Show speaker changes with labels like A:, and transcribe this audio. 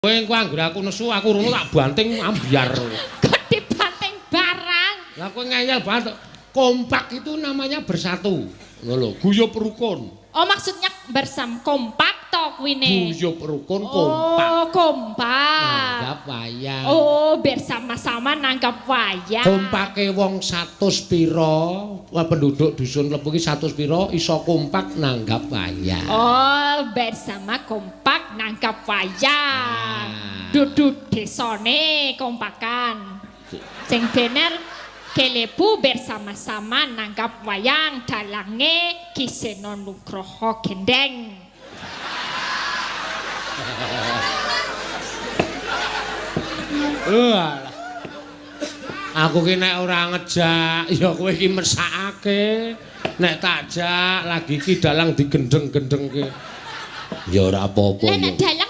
A: Kowe engko anggere aku nesu aku rono tak banting ambyar.
B: Kok dibanting barang?
A: Lah kowe ngeyel banget. Kompak itu namanya bersatu. Ngono lho, guyub rukun.
B: Oh, maksudnya bersam kompak to kuwine.
A: Guyub rukun kompak.
B: Oh, kompak.
A: Nanggap wayang.
B: Oh, bersama-sama nanggap wayang.
A: Kompake wong 100 pira, penduduk dusun Klepu iki 100 pira iso kompak nanggap wayang.
B: Oh, bersama kompak nanggap wayang.
A: Ah.
B: Dudu desane kompakan. Sing bener Kelebu bersama-sama nanggap wayang dalange Ki Seno Nugroho Gendeng.
A: Walah. Aku ki nek ora ngejak ya kowe iki mesakake. Nek tak jak lagi ki dalang digendeng-gendengke. Ya ora apa-apa
B: Lah nek
A: ya.
B: dalang